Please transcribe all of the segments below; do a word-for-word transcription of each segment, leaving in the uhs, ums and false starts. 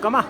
ཀ་མ།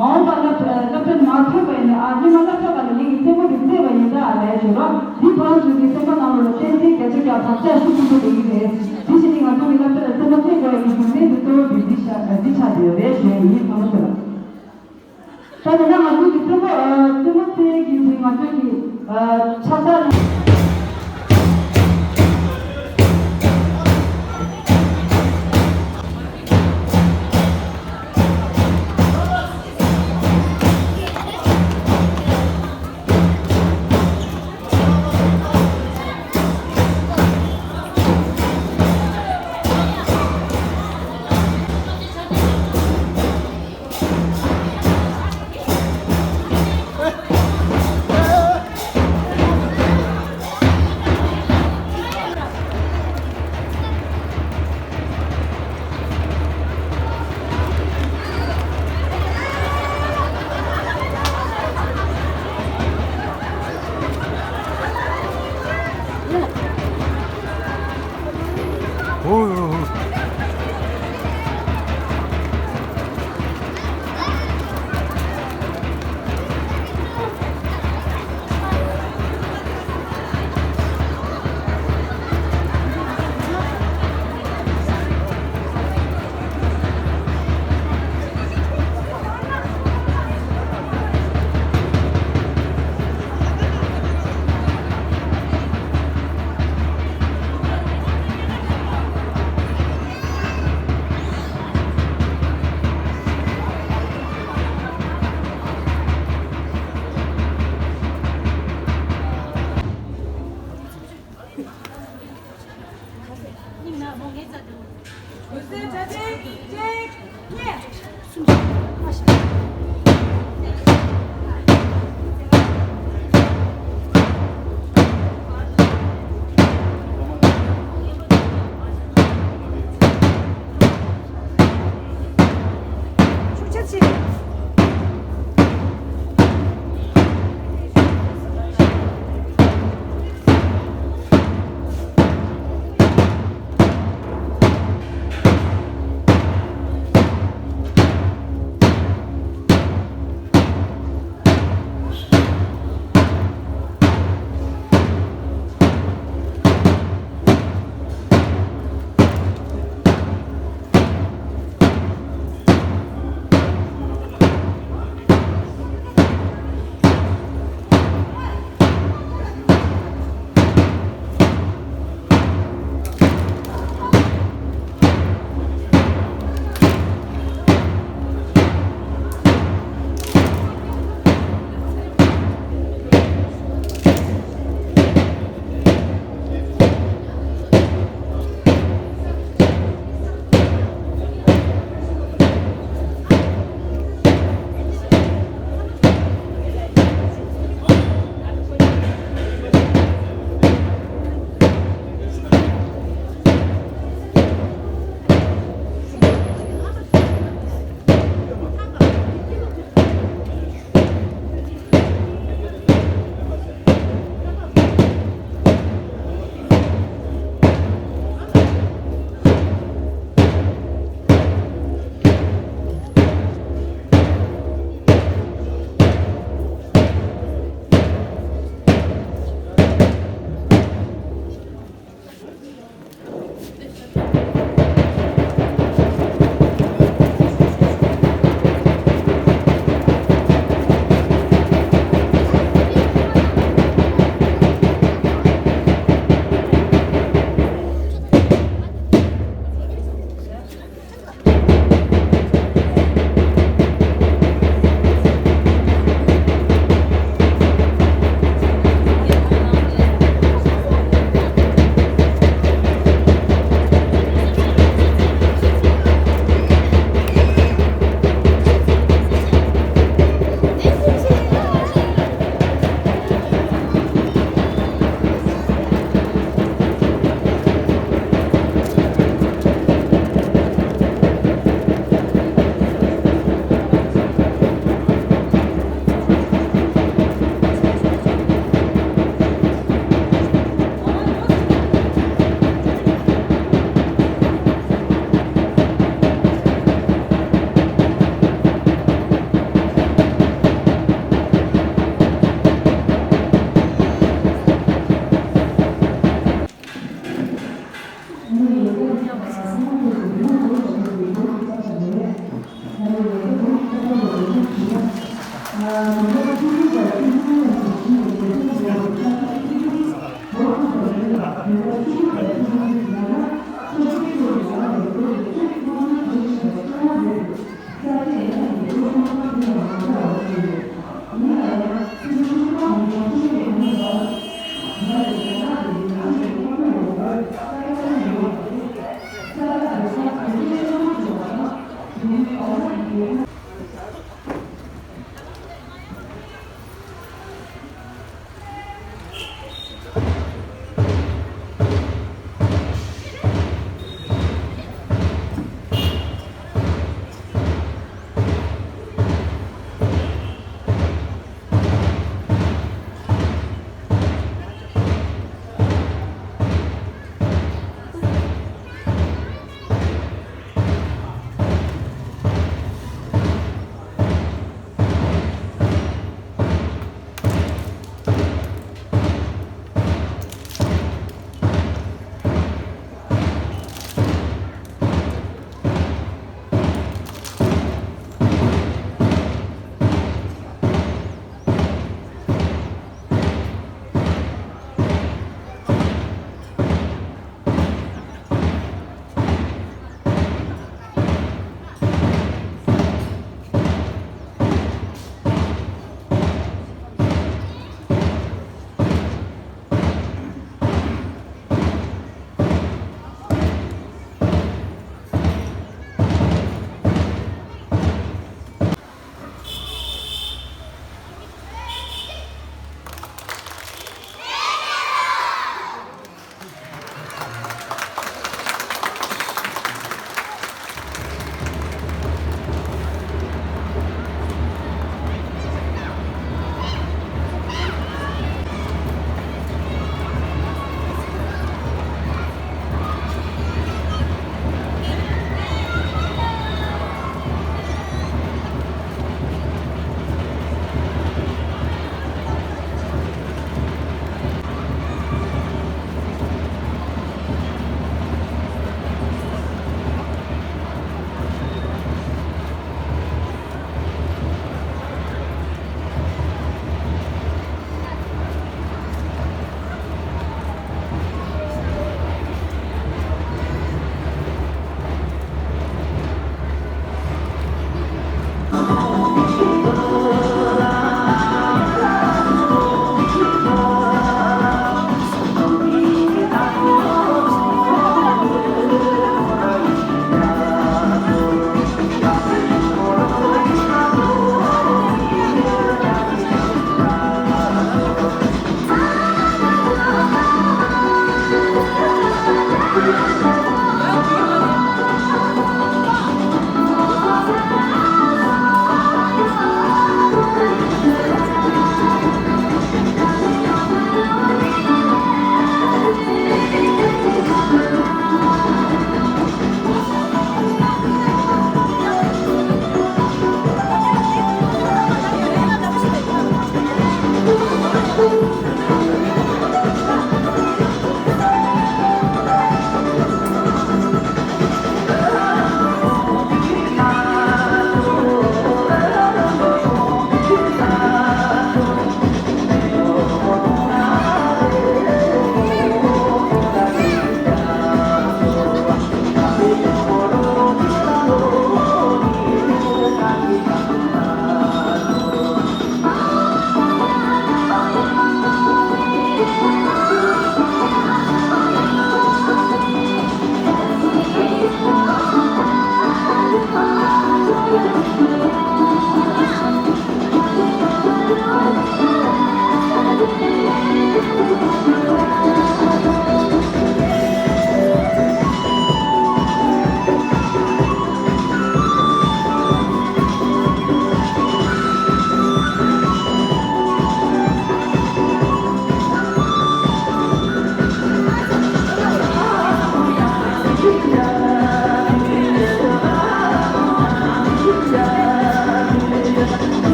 མ་འོངས་པ་སློབ་སློབ་གྲྭ་མ་ཐོན་པ་ཡིན་ན། ཨ་ནི་མ་སློབ་གྲྭ་ག་ལ་ངེད་ཀྱི་རྩེད་མོ་དེ་རྩེས་པ་ཡིན་ད་ལས་བྱོས་རོགས། འདི་ཁོ་རང་ཚོ་གི་སེམས་པ་ནང་ལ་ཏན་ཏན་བརྒྱ་ཆ་བརྒྱ་བག་ཆགས་ཤུགས་ཆེན་པོ་འགྲོ་གི་རེད། དེ་བཞིན་ནི་ང་ཚོ་གི་སློབ་གྲྭ་ལ་རྩེད་མོ་རྩེད་དགོས་ཡ་གི་རྒྱུ་མཚན་དེ་གཙོ་བོ་དེ་འདི་ཆགས་འདི་ཆགས་བསྡད་ཡོད་རེད་ཞུ་ཡ་ཡིན། ཐང་མོ་ཟེར་བ། ད་དེ་ན་ང་ཚོ་གི་རྩེད་མོ་ཨ་རྩེད་མོ་རྩེ་གི་དེ་ང་ཚོ་གི་ཨ་ཆ་ཚང་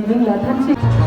མིང་ལ་ཐམས་ཅད།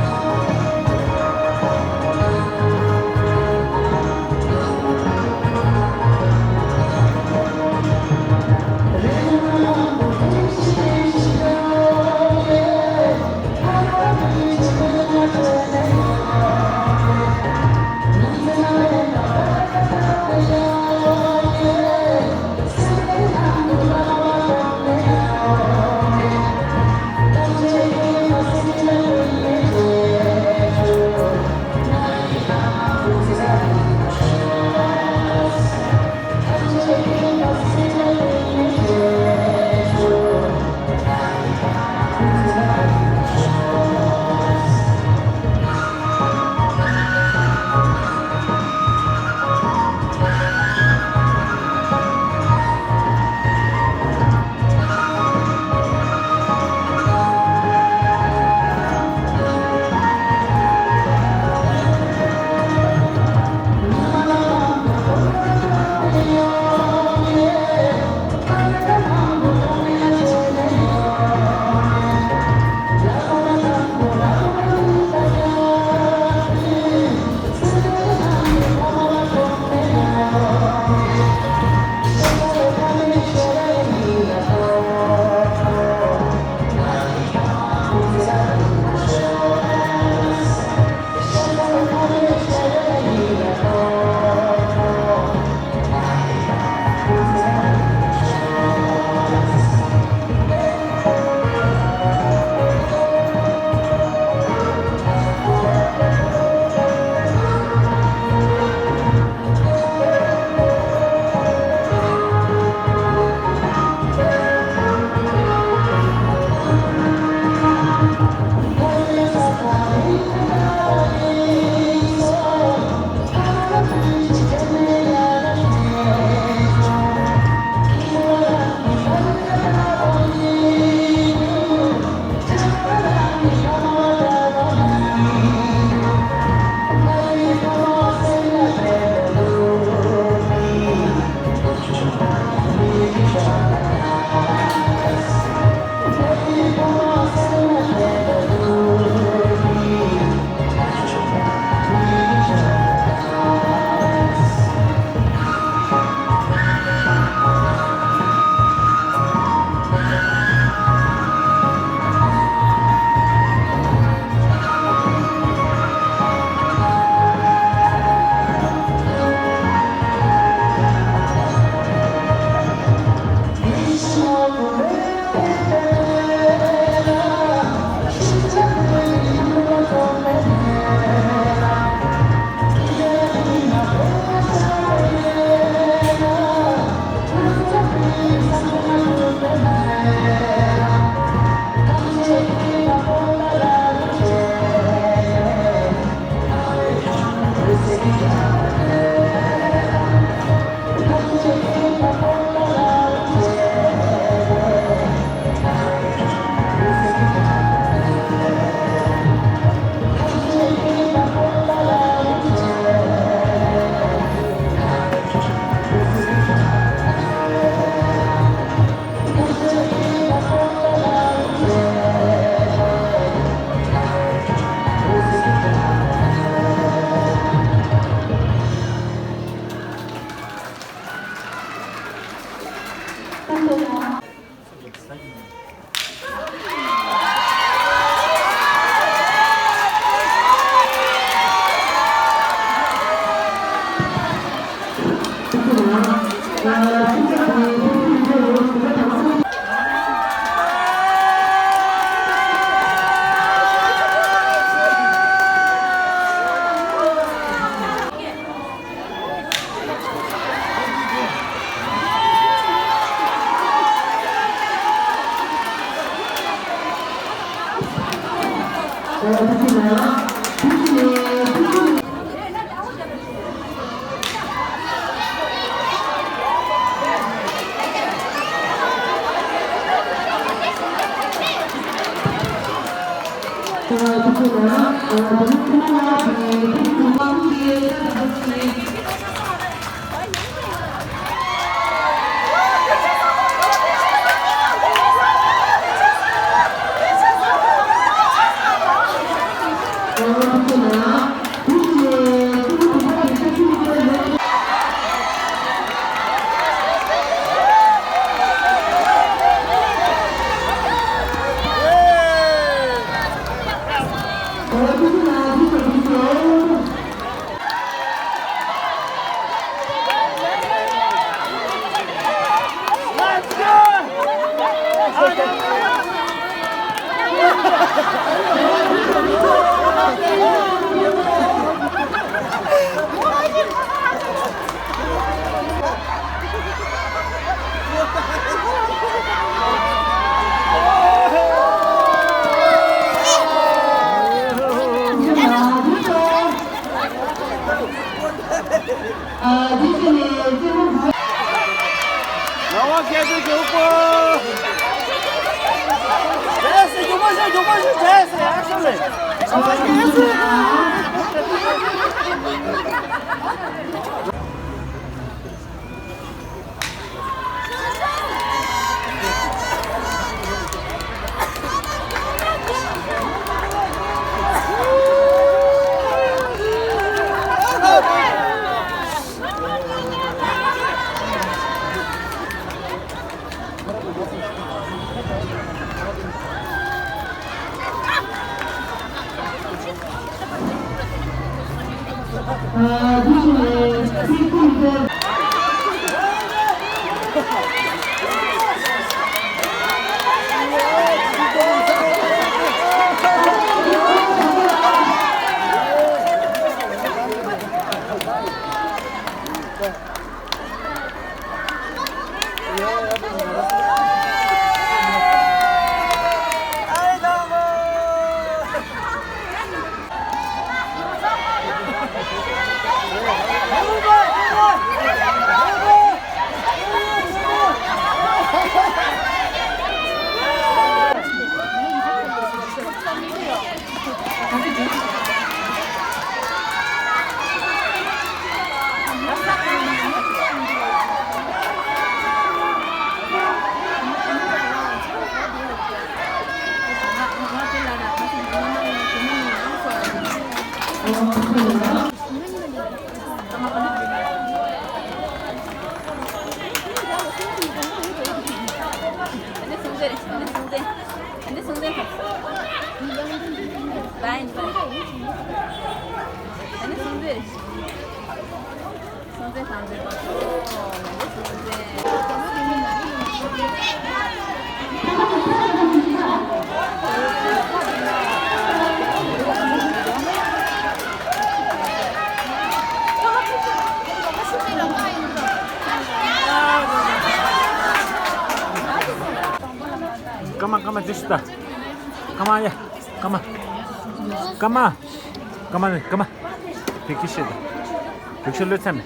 རང་དབང་སྐད་འབོད་ཀྱི་དབུ་སྐོར། རེད་ཟེར། མགྱོགས་པོ་ཞིག་མགྱོགས་པོ་ཞིག་བྱས་ཟེར། ཨ་ཤོ་ལེ། སྲུང་བརྩི་དང་འཛིན་པ་ཚོ། སྲུང་བརྩི། ཀ་མ་ཀ་མ་ཇི་སི་ཏ། ཀ་མ་ཡ། ཀ་མ། ཀ་མ། ཀ་མ་ནི་ཀ་མ། བེག་ཤི་ཤེད་དང་། བེག་ཤི་ལོས་ཚམ།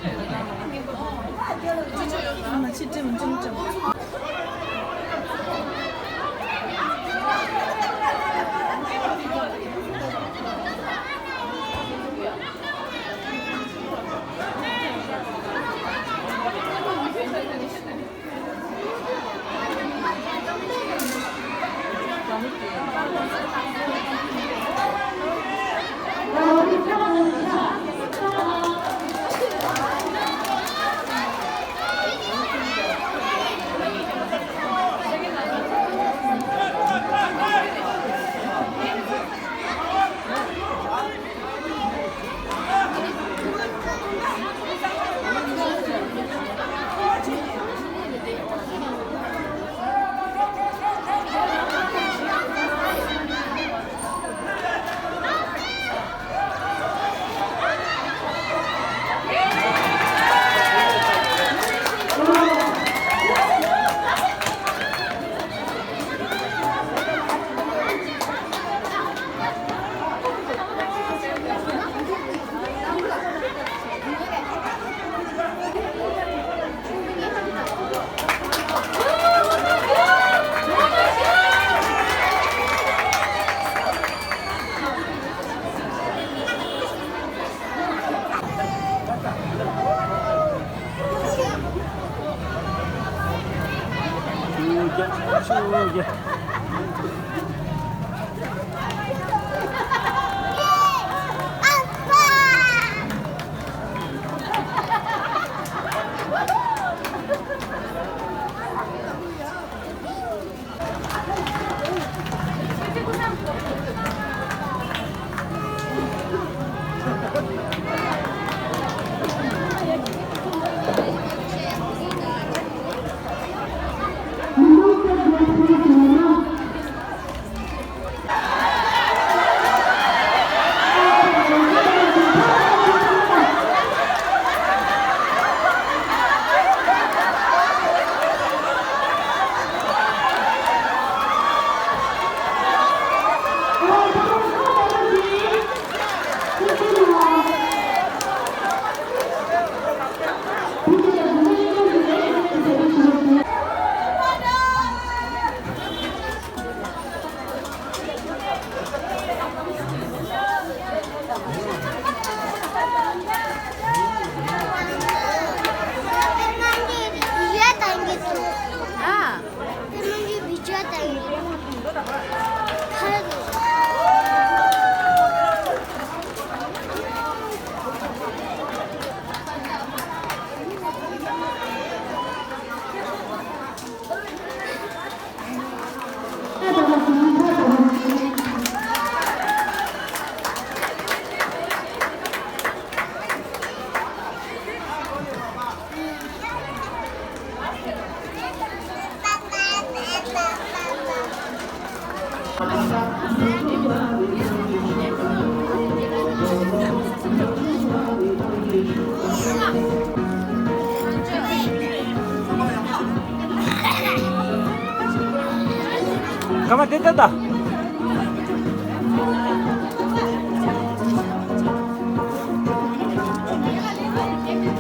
ཀརྨ་དེ་ལྟ་ད།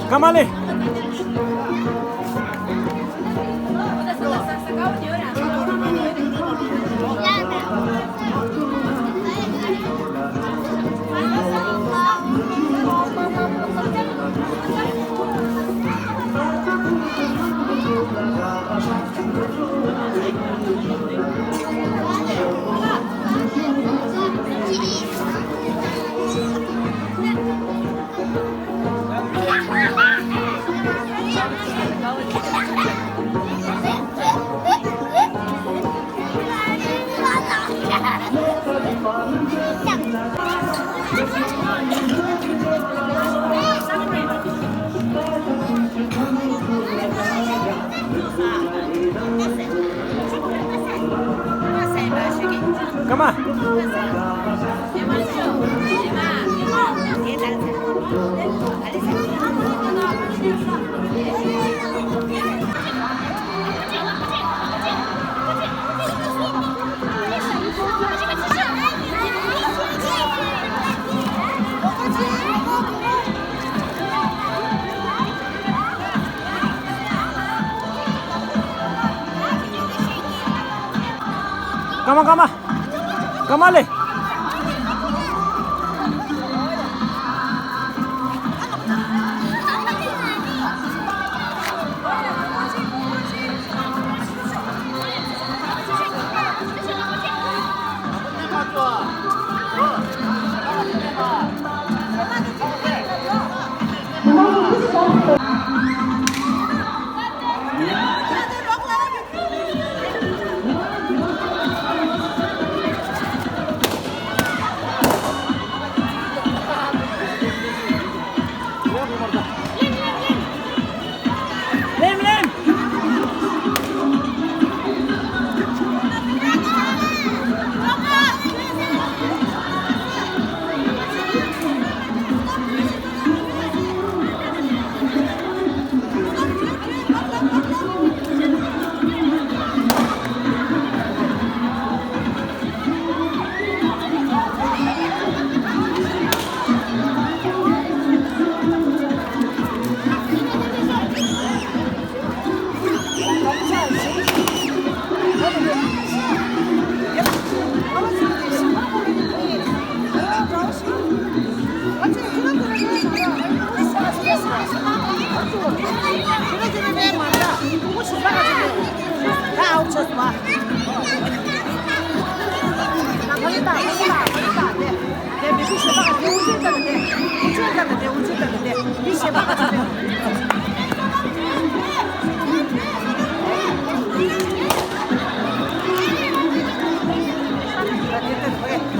ཀརྨ་ལེ། ཀརྨ། ཀརྨ། ཀརྨ། ཀརྨ་ལེ།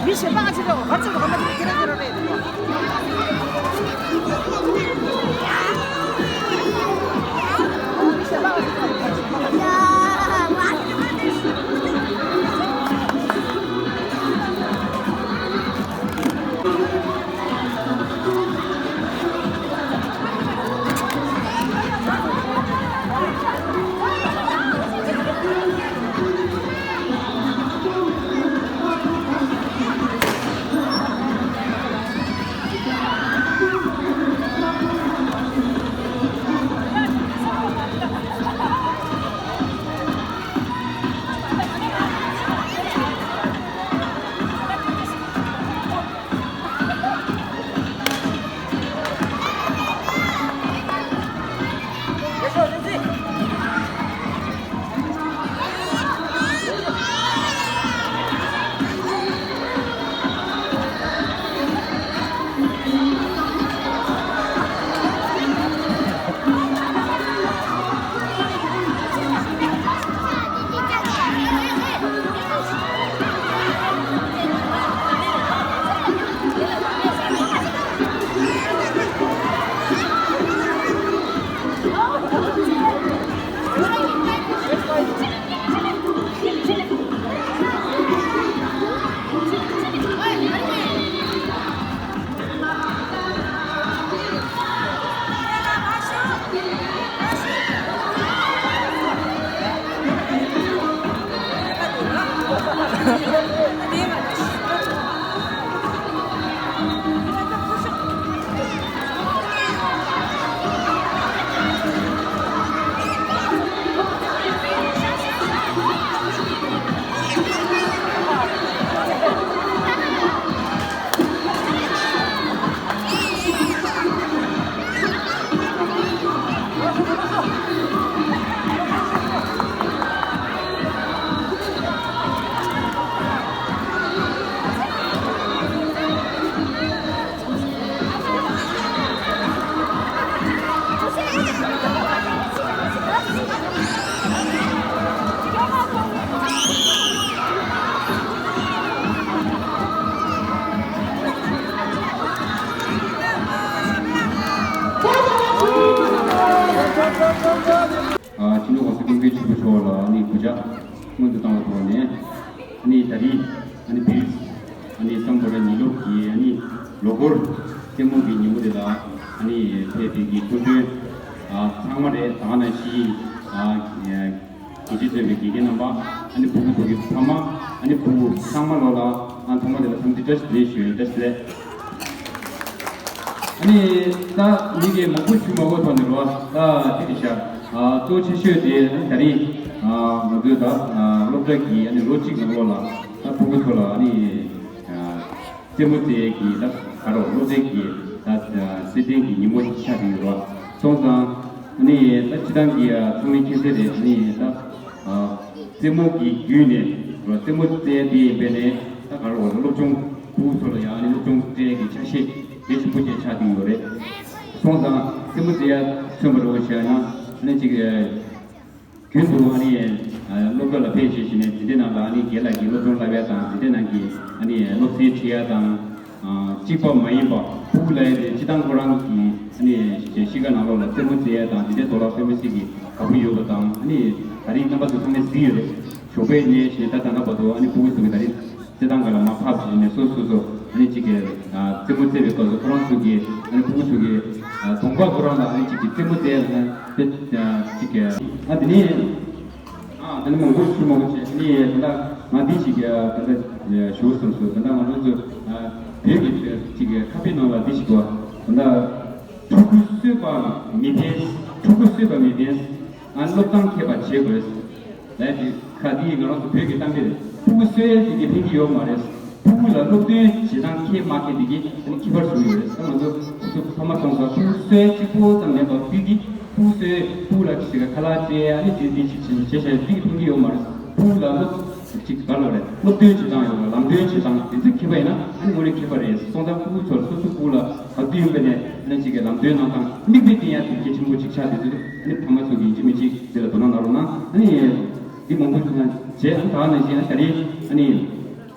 མི་གཞན་པ་ཨ་ཅེ་རེད། ཧ་ཅང་གོ་མ་ཅིག་ཁྱེད་རང་ཁྱེད་རང་རེད། ནོར་གོང་ས་སྐྱབས་མགོན་ཆེན་པོ་མཆོག་ལ་ཨ་ནི་གུས་ཕྱག་སྔོན་དུ་བཏང་བའི་ཐོག་ནས། ཨ་ནི་ད་རེས་ཨ་ནི་བིར་ཨ་ནི་སམ་བྷོ་ཊ་ཉིན་ལོག་གི་ཨ་ནི་ལོ་འཁོར་རྩེད་མོ་གི་ཉིན་མོ་དེ་ལ་ཨ་ནི་ཕེབས་པའི་གི་སྐུ་མགྲོན་ཨ་ཚང་མ་རེད། ད་ག་ནང་བཞིན་ཨ་དགེ་བཤེས་གཙོས་པའི་དགེ་རྒན་རྣམ་པ། ཨ་ནི་སྤུ་གུ་ཚོ་གི་ཕ་མ། ཨ་ནི་སྤུ་གུ་ཚང་མ་ལོ་ལ་ཨ་ཐོག་མ་དེ་ལ་འཚམས་འདྲི་བཀྲ་ཤིས་བདེ་ལེགས་ཞུ་ཡིན། བཀྲ་ཤིས་བདེ་ལེགས། ཨ་ནི་ད་མི་གི་མང་པོ་ཞུ་མ་དགོས་ཐོག་ནས་རོ། ད་དེ་རེད་ཤག་ཨ་གཙོ་ཆེ་ཤོས་དེ་ཨ་ནི་ད་རིང་ཨ་ང་ཚོའི་ད་ཨ་སློབ་གྲྭ་གི་ཨ་ནི་ལོ་གཅིག་ནང་ལོགས་ལ་ད་སྤུ་གུ་ཚོ་ལ་ཨ་ནི་ཨ་རྩེད་མོ་རྩེ་གི་ད་ག་རོ་སློབ་གྲྭའི་གི་ད་ཨ་རྩེད་འགྲན་གི་ཉིན་མོ་ཆགས་ཀྱི་ཡོད་རོ། སོང་ཙང་ཨ་ནི་ད་སྤྱིར་བཏང་གི་ཨ་ཚང་མས་མཁྱེན་གསལ་རེད། ཨ་ནི་ད་ཨ་རྩེད་མོ་གི་བརྒྱུད་ནས་རོ། རྩེད་མོ་རྩེ་དེ་ཡིན་པས་ནས་ད་ག་རོ་སློབ་སྦྱོང་སྤུ་གུ་ཚོ་ལ་ཡང་ཨ་ནི་སློབ་སྦྱོང་སྤྲད་ཀྱི་ཆ་ཤས་གལ་ཆེན་པོ་ཅིག་ཆགས་ཀྱི་ཡོད་རེད། སོང་ཙང་རྩེད་མོ་རྩེ་ཡ་མཚོན་པ་འདྲ་བོ་བྱས་ན་ཨ་ནི་ཅིག་རྒྱུན་དུ་ཨ་ནི་སློབ་གྲྭ་ལ་ཕེབས་བྱས་བྱས་ནས་འཛིན་གྲྭའི་ནང་ལ་ཨ་ནི་རྒན་ལགས་ཀྱིས་སློབ་སྦྱོང་བསླབ་ཡ་དང་། འཛིན་གྲྭའི་ནང་གི་ཨ་ནི་སློབ་ཚན་ཁྲིད་ཡ་དང་། གཅིག་པ་མ་ཡིན་པ་སྤུ་གུ་ལབ་ཡ་དེ་སྤྱིར་བཏང་ཁོ་རང་གི་ཨ་ནི་གཤིས་ཀ་ནང་ལོགས་ལ་རྩེད་མོ་རྩེ་ཡ་དང་། འཛིན་གྲྭའི་ཐོག་ལ་དཔེ་མི་སྲིད་ཀྱི་དགའ་པོ་ཡོད་པ་དང་། ཨ་ནི་ད་རིང་རྣམ་པ་ཚོ་ཚང་མས་གཟིགས་ཡོད་རེད། ཞོགས་པའི་ནས་བྱས་ད་ད་ལྟ་བར་དུ་ཨ་ནི་སྤུ་གུ་ཚོ་གི་ད་རིང་རྩེད་ཐང་སྒང་ལ་མར་ཕབ་བྱས་ནས་སོ་སོ་སོ་ཨ་ནི་གཅིག་གི་རྩེད་མོ་རྩེ་བའི་སྐབས་སུ་ཁོ་རང་ཚོ་གི་ཨ་ནི་སྤུ་གུ་ཚོ་གི་གདོང་པ་ཁོ་རང་ལ་ཨ་ནི་གཅིག་གི་རྩེད་མོ་རྩེ་ཡ་ལ་དཔེ་གཅིག་གི་ཨ་དེ་ནས་ཨ་དེ་ནས་མང་པོ་ཞུ་མང་པོ་བྱས། ཨ་ནི་ད་ལྟ་ང་འདི་གཅིག་གི་ད་ལྟ་ཞུ་བསམ་སོང་། ད་ལྟ་ང་ཚོ་ཚོ་བོད་ཀྱི་གཅིག་གི་ཁ་དཔེ་ནང་ལ་འདི་ཞིག་གོ། ད་ལྟ་ཕྲུ་གུ་གསོས་པ་མི་ཕན། ཕྲུ་གུ་གསོས་པ་མི་ཕན། ཨ་སློབ་སྟངས་མཁས་པ་བྱེད་དགོས། ལས་དེ་ཁ་དེ་ང་རང་ཚོ་བོད་ཀྱི་གཏམ་དཔེ་རེད། ཕྲུ་གུ་གསོས་ཡས་དེ་གིས་ཕན་གྱི་ཡོད་མ་རེད། ཕྲུ་གུ་ལ་སློབ་སྟོན་བྱེད་སྟངས་མཁས་མ་མཁས་དེ་གིས་ཨ་ནི་ཁྱད་པར་བཟོ་གི་ཡོད་རེད། ད་ང་ཚོ་སོ་སོ་ཕ་མ་སོང་ཙང་ཕྲུ་གུ་གསོས་གཅིག་པོ་ཙམ་མེད་པར་ཕྲུ་གུ་ཕྲུ་གུ་གསོས་ཕྲུ་གུ་ལ་ཞིག་ཁ་ལག་སྤྲད། ཨ་ནི་དེ་དེ་ཞིག་བྱེད་བྱེད་བྱས་ཕྲུ་གུ་ཕན་གྱི་ཡོད་མ་རེད། ཕྲུ་གུ་ལ་སློབ་ཅིག་ག་ལ་རེད། སློབ་སྟོན་བྱེད་སྟངས་ཡོད་རེད། ལམ་སྟོན་བྱེད་སྟངས་དེ་ཚོ་མཁས་པ་ཡིན་ན་ཨ་ནི་དངོས་གནས་མཁས་པ་རེད། སོང་ཙང་ཕྲུ་གུ་ཚོར་སོ་སོ་ཕྲུ་གུ་ལ་ག་དུས་ཡིན་པ་ནས་ཨ་ནི་གཅིག་གི་ལམ་སྟོན་གནང་སྟངས་མིག་དཔེ་བསྟན་ཡ་དེ་གལ་ཆེན་པོ་གཅིག་ཆགས། དེ་ཚོ་ཨ་ནི་ཕ་མ་ཚོ་གི་ཡིན་གཅིག་མིན་གཅིག་དེ་ལ་དོ་སྣང་གནང་རོགས་གནང་། ཨ་ནི་འདི་མང་པོ་ཞིག་ན་བྱས། ཨ་ནི་ད་ག་ནང་བཞིན་ཨ་ནི་ད་རེས་ཨ་ནི་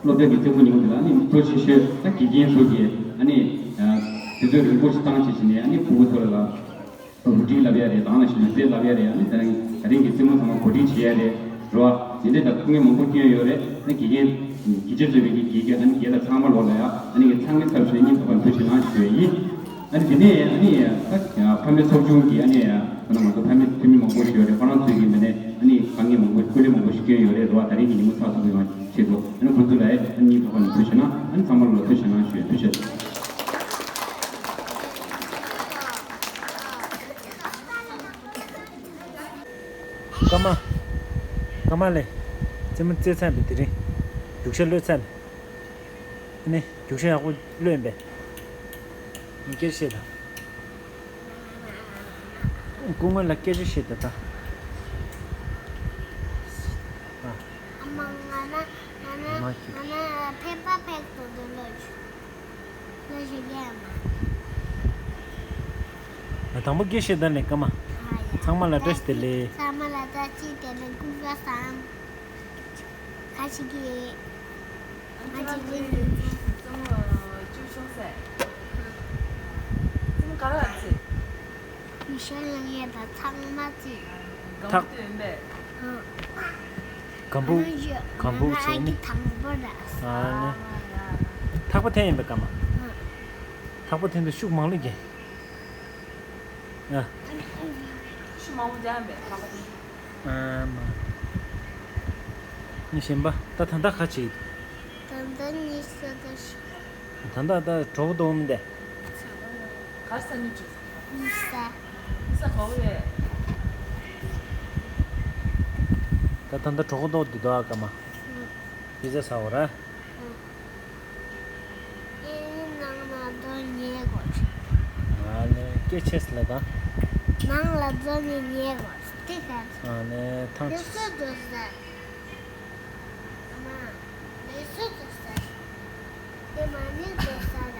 སློབ་གྲྭ་གི་རྩེད་མོ་ཉིན་མོ་དེ་ལ་ཨ་ནི་གཙོ་ཆེ་ཤོས་ད་དགེ་རྒན་ཚོ་གིས་ཨ་ནི་དུས་ཚོད་རིང་པོ་ཞིག་བཏང་བྱས་བྱས་ནས་ཨ་ནི་ཕྲུ་གུ་ཚོ་ལ་རུ་ཊིན་ལབ་ཡ་རེད། ད་ག་ནང་བཞིན་ལུས་རྩལ་ལབ་ཡ་རེད། ཨ་ནི་ད་རིང་ད་རིང་གི་རྩེད་མོ་ཚང་མ་གོ་སྒྲིག་བྱེད་ཡ་རེད། རོ། དེ་འདྲའི་ད་ཐུགས་ངལ་མང་པོ་སྐྱོན་ཡོད་རེད། ཨ་ནི་དགེ་རྒན་དགེ་ཆེ་གཙོས་པའི་དགེ་རྒན་ཨ་ནི་རྒན་ལགས་ཚང་མ་ལོག་ལ་ཡ་ཨ་ནི་ངས་ཚང་མའི་ཚབ་བྱས་སྙིང་ཐག་པ་ནས་ཐུགས་རྗེ་གནང་ཞུ་ཡ་ཡིན། ཨ་ནི་དེ་ནས་ཨ་ནི་ད་ཕ་མའི་ཚོགས་ཆུང་གི་ཨ་ནི་ཁོ་ན་ང་ཚོ་ཕ་མའི་འཐུས་མི་མང་པོ་ཞིག་ཡོད་རེད། ཁོ་རང་ཚོས་ཀྱི་མི་ནས་ཨ་ནི་དཀའ་ངལ་མང་པོ་སྐུ་ལས་མང་པོ་ཞིག་བསྐྱོན་ཡོད་རེད། རོ། ད་རིང་གི་ཉིན་མོ་ཚགས་ཚུད་པོ་ཡོང་ཆེད་དུ་ཨ་ནི་ཁོང་ཚོ་ལ་ཨ་ནི་སྙིང་ཐག་པ་ནས་ཐུགས་རྗེ་གནང་། ཨ་ནི་ཚང་མ་ལོག་ལ་ཐུགས་རྗེ་གནང་ཞུ་ཡ། ཐུགས་རྗེ་ཆེ། ཀརྨ། ཀརྨ་ལགས། རྩེད་མོ་རྩེ་ཚར་བས། དེ་རིང་རྒྱུག་ཤར་གློད་ཚར་བས། ཨ་ནི་རྒྱུག་ཤར་ཡག་པོ་གློད་ཡིན་པས། ངས་སྐད་ཆ་བཤད་དང་། སྐུ་ངོ་ལ་སྐད་ཆ་བཤད་དང་ད། ཨ། ཨ་མ། ང་ན་ང་ན་ང་ན་ང་ཁྱོད་ཕེབས་པ་ཕེབས་ཏོ་དོ་ལོ་ཆུ། ང་དང་པོ་སྐད་བཤད་ད་ནས་ཀརྨ། ཨ་ཡ། ཚང་མ་ལ་བཀྲ་ཤིས་བདེ་ལེགས། ཚང་མ་ལ་བཀྲ་ཤིས་བདེ་ལེགས། སྐུ་ཁམས་བཟང་། ཁ་ཤིག་གིས། ང་ཅིག་རིང་དུ་ཅིག་རྩེད་མོ་བཅུ་ཆུང་ཟེར། རྩེད་མོ་ག་རེ་རྩེ། མི་ཤ་ལ་ཡ་ད་ཚང་མ་རྩེ། གང་ཐག་ཡོད་པས། ཨ། གམ་བུ། གམ་བུ་བྱས་ནི། ང་གི་དང་པོ་ར། ཨ་ནི། ཐག་པ་འཐེན་ཡིན་པས་ཀརྨ། ཨ། ཐག་པ་འཐེན་དུས་ཤུགས་མང་ལོས་རྒྱག་ཨ། ཤུགས་མང་པོ་རྒྱག་ཡིན་པས་ཐག་པ་འཐེན། ཨ་མ། ནི་གཞན་པ་ད་ད་ལྟ་ག་བྱེད་ཀྱི་འདུག་ད་ལྟ་ནི་ས་ད་ཤི། ད་ལྟ་ད་གྲོགས་པོ་དོ་མི་འདས། གར་ས་ནི་ཅིག་ནི་ས། ནི་ས་ག་བོ་རེད། ད་ད་ལྟ་གྲོགས་པོ་དོ་འདི་དོ་ཨ་ཀརྨ། ཨུ། པི་ཛ་ཟ་འོ་ར། ཨུ། ཨེ་ནང་ལ་འགྲོ་ཉེ་གོ། ཨ་ལེ་སྐད་ཆེ་ས་ལ་ད། ནང་ལ་འགྲོ་ནི་ཉེ་གོ། དེ་ག་ཨ་ལེ་ཐང་ཆེ། ལས་སུ་འགྲོ་ས། ཨ་མ། ལས་སུ་འགྲོ་ས། དེ་མ་ནི་འགྲོ་ས་ར།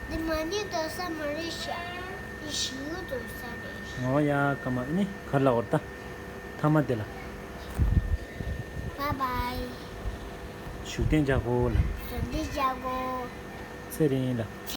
དེ་མ་ནི་འགྲོ་ས་མ་རེད་ཤག་དེ་ཞིའུ་འགྲོ་ས་རེད། ཨོ་ཡ་ཀརྨ་ཨེ་ནི་ག་ལ་འོར་ད། ཐ་མ་དེ་ལ། བཱའི་བཱའི། བཞུགས་གདན་འཇགས་གོ་ལ། བཞུགས་གདན་འཇགས་གོ། ཚེ་རིང་ལ།